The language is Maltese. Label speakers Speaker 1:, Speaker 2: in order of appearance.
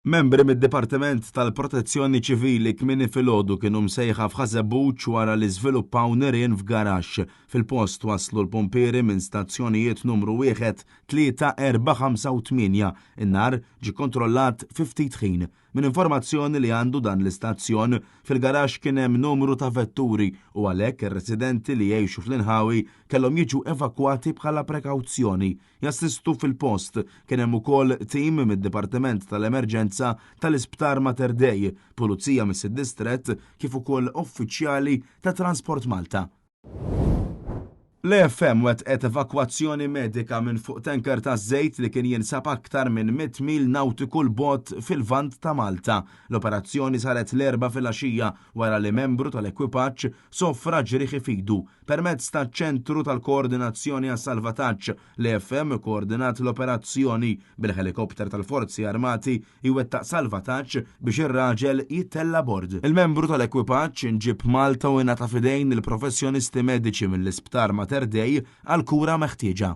Speaker 1: Membri mid-Dipartiment tal-Protezzjoni Ċivili kmieni filgħodu kienu msejħa f'Ħaż-Żebbuġ wara li żviluppaw nirien f'garaxx. Fil-post waslu l-pumpieri minn stazzjonijiet numru wieħed, tlieta, erbgħa, ħamsa u tmienja. In-nar ġie kontrollat fi ftit ħin. Minn informazzjoni li għandu dan l-istazzjon, fil-garaxx kien hemm numru ta' vetturi u għalhekk ir-residenti li jgħixu fl-inħawi kellhom jiġu evakwati bħala prekawzjoni. Jassistu fil-post kien hemm ukoll tim mid-Dipartiment tal-Emerġenza tal-Isptar Mater Dei, Pulizija mis-Sitt Distrett kif ukoll uffiċjali ta' Transport Malta. L-AFM wettqet evakwazzjoni medika minn fuq tanker taż-żejt li kien jinsab aktar minn 100 mil nawtiku 'l bogħod fil-Lvant ta' Malta. L-operazzjoni saret l-Erbgħa filgħaxija wara li membru tal-ekwipaġġ sofra ġrieħi f'idu. Permezz taċ-Ċentru tal-Koordinazzjoni għas-Salvataġġ, L-AFM ikkoordinat l-operazzjoni, bil-ħelikopter tal-Forzi Armati jwettaq salvataġġ biex ir-raġel jittella' bord. Il-membru tal-ekwipaġġ inġieb Malta u ingħata f'idejn il-professjonisti mediċi mill-Isptar Mater Dei għall-kura meħtieġa.